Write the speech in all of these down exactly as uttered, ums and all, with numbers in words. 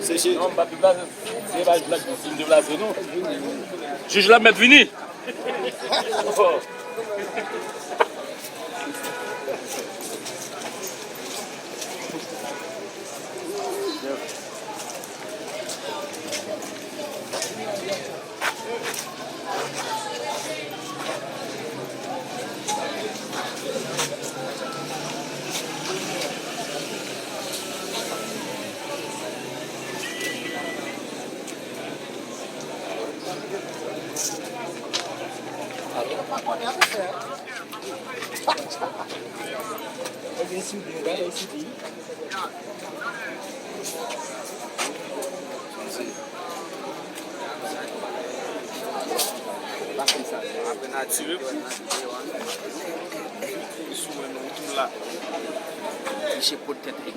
Se je- Non, m p ap deplase. Se pa black, si m deplase, non. Jij la mèt vini.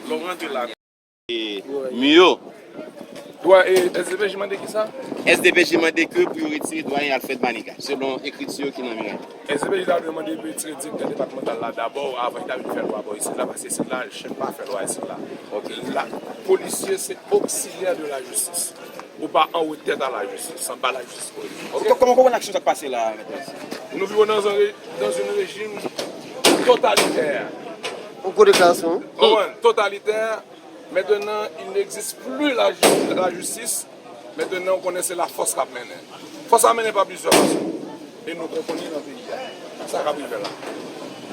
Lè w rantre la. E, Miyo. Dwa, e, S D P J mande ki sa? S D P J mande ke pou yo retire dwayen Alfred Manigat, selon ekriti yo ki nan miray. S D P J ta dwe mande pou yo retire direktè depatmantal la dabò, avan yo ta vin fè lwa bò isit la, paske isit la, chen pa fè lwa isit la. Ok. La, polisye se oksilyè de la jistis. Ou pa anwo tèt a la jistis, se anba la jistis pou ou ye. Ok. Kòman w konprann aksyon sa k pase la, mèt Moïse? Nou viv dans un ré-, dans un régime totalitaire. Ou gwo deklarasyon. Konprann? Totalitaire. Maintenant, il n'existe plus la, ju- la justice. Maintenant, ou konnen se la fòs k ap mennen. Fòs la mennen pa plizyè fason. E nou konprann li nan peyi a. Sa k ap rive la.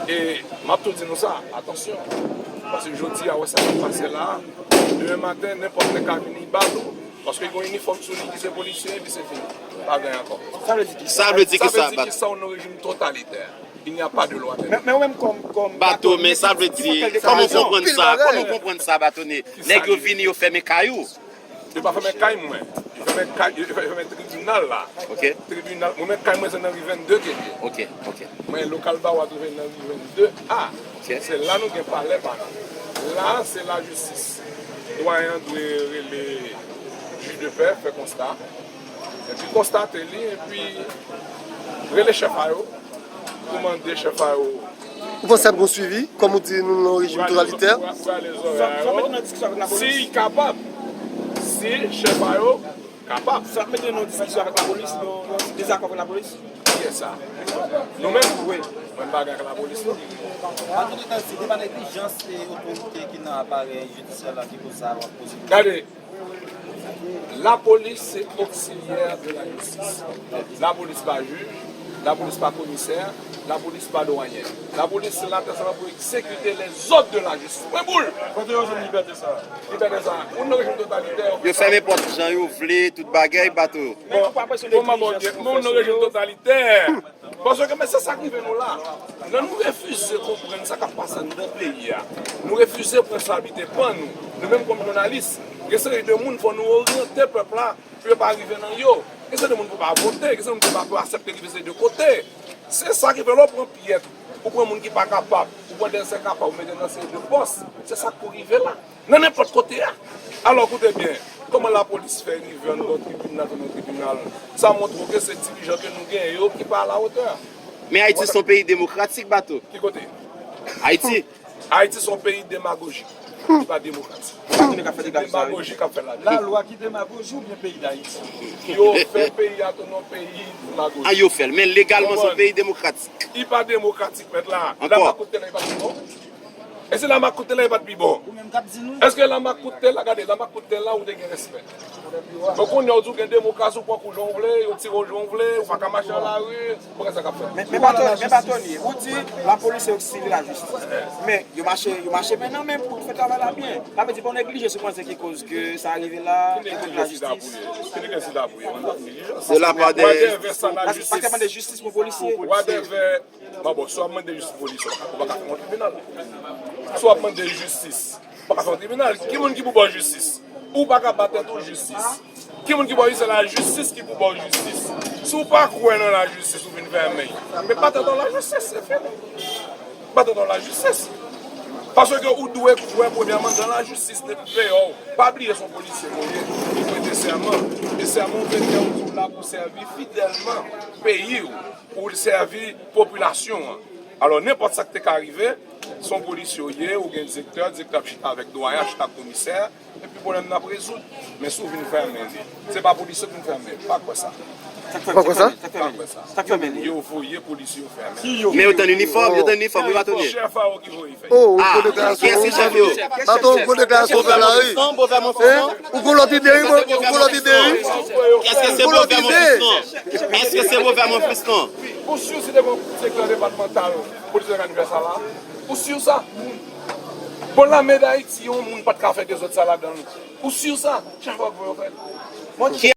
E m ap tou di nou sa, atansyon. Paske jodi a, wè sa k ap pase la, demen maten, nenpòt nèg ka vini ba nou. Paske gen yon inifòm sou li ki se polisye, epi se fini. Pa gen ankò. Sa vle di ki sa? Sa vle di ki sa, Bato? Sa vle di ki sa, nou nan yon rejim totalitè. Il n'y a pas de loi. Men, men ou menm kòm, kòm Bato, men sa vle di, kòman w konprann sa? Kòman w konprann sa, Bato, ne? Nèg yo vini, yo fèmen kay ou. Yo pa fèmen kay mwen. Yo fèmen kay, yo fè- yo fèmen tribinal la. Ok. Tribinal. Mwen menm kay mwen se nan ri vennde ke l ye. Ok, ok. Mwen lokal ba w a twouve nan ri vennde A. Ok. Se la nou gen palè pa nou. La se lajistis. Dwayen an dwe rele jij de pè, fè konsta. Epi konstate li, epi rele chèf a yo. Pou mande chèf a yo. Ou panse ap gon swivi? Kòm ou di, nou nan yon rejim totalitè. Sa ap mete nou nan diskisyon avèk lapolis? Si kapab. Si chèf a yo kapab. Sa ap mete nou nan diskisyon avèk lapolis, nou, nou dezakò avèk lapolis? Kiyès sa? Nou menm? Wi. Mwen m pa gen ak lapolis, non. An tou ka, se de pa neglijans e otorite ki nan aparèy jidisyè la ki koz sa w ap poze. Gade, Lapolis se oksilyè de la jistis. Lapolis pa jij, lapolis pa komisè, lapolis pa dwanyè. Lapolis se la sèlman pou egzekite lèzòd de la jistis. Pwen boul! Kote yo jwenn libète sa a? Libète sa a. Moun nan rejim totalitè. Yo fèmen pòt jan yo vle, tout bagay, Bato. Bon, bon, bon, bon, moun nan rejim totalitè. Paske, men se sa k rive nou la. Lè nou refize konprann sa k ap pase anndan peyi a, nou refize pran responsabilite pa nou, nou menm kòm jounalis, gen seri de moun fò nou oryante pèp la pou yo pa rive nan yo. Gen seri de moun pou pa vote, gen seri de moun pou pa pou aksepte rive seri de kote. Se sa ki fè lè w pran pyèt, ou pran moun ki pa kapab, ou pran de enkapab, ou mete nan seri de pòs, se sa k pou rive la. Nan nenpòt kote a. Alò, koute byen, kòman lapolis fè rive anndan tribinal, nan tribinal? Sa montre w ke se dirijan ke nou genyen yo ki pa alatè. Men Ayiti se yon peyi demokratik, Bato. Ki kote? Ayiti. Ayiti se yon peyi demagojik. Li pa demokratik. Se demagoji k ap fèt la. Lalwa ki demagoji oubyen peyi Dayiti? Yo fè peyi a tounen yon peyi demagoji. An yo fè l. Men legalman, se yon peyi demokratik. Li pa demokratik, mèt la. Ankò. Lamak kout tè la, li pa bon. E si lamak kout tè la, li pa t pi bon? Ou menm k ap di nou. Èske lamak kout tè la, gade, lamak kout tè la, ou te gen respè. Bon, kounye a, ou di w gen demokrasi, ou pran kou jan w vle, yo tire w jan w vle, ou pa ka mache nan lari, ou pa ka sa k ap fèt. Men, men Batoni, men Batoni, ou di lapolis se oksilyè lajistis. Men, yo mache, yo mache men nan men pou fè travay la byen. Sa vle di, pa w neglije sou pwen sa ki koz ke sa rive la, e kont lajistis. Ki nèg ki ta pou ye? Ki nèg ki ta pou ye? Mwen pa neglijans. De la part de... Whatever sa lajistis. Paske, paske mande jistis pou polisye. Whatever. Bon, bon, si w ap mande jistis polisye, ou pa ka fè yon tribinal. Si w ap mande jistis, ou pa ka fè yon tribinal. Ki moun ki pou ba w jistis? Ou pa ka ba tèt ou jistis. Ki moun ki pou ba w jistis? Se lajistis ki pou ba w jistis. Si w pa kwè nan lajistis, ou vin fèmen. Men ba tèt ou lajistis, se fini. Ba tèt ou lajistis. Paske ou dwe kwè, premyèman, nan lajistis depi deyò. Pa bliye se yon polisye ke w ye, ou prete sèman. E sèman ou prete a, ou di w la pou sèvi fidèlman peyi w, pou w sèvi popilasyon an. Alò, nenpòt sa k te ka rive, se yon polisye w ye, ou gen direktè, direktè ap chita avèk dwayen, ap chita ak komisè, epi pwoblèm nan ap rezoud. Men si w vin fèmen li, se pa polisye k vin fèmen, pa kwè sa. Sa k fè... Ou pa kwè sa? Sa k fè... Pa kwè sa. Sa k fè men li? Yo voye polisye yo fèmen. Men yo t an inifòm, yo t an inifòm, wi, Batoni. Chèf a yo ki voye fè. Oh, ou... Ah, gwo deklarasyon, kiyès ki chèf yo? Bato, gwo deklarasyon fè la, wi. Hein? Ou gon lòt ide, wi, bro? Ou gon lòt ide, wi? Èske se Bovè Monfils non? Èske se Bovè Monfils non? Ou si se te gon direktè depatmantal polis nan Kanivèsal la? Ou si sa? Bon, lame Dayiti, yon moun pa t ka fè dezòd sa ladan l. Ou si sa? Chak fwa k voye yo fè l. Bon, ki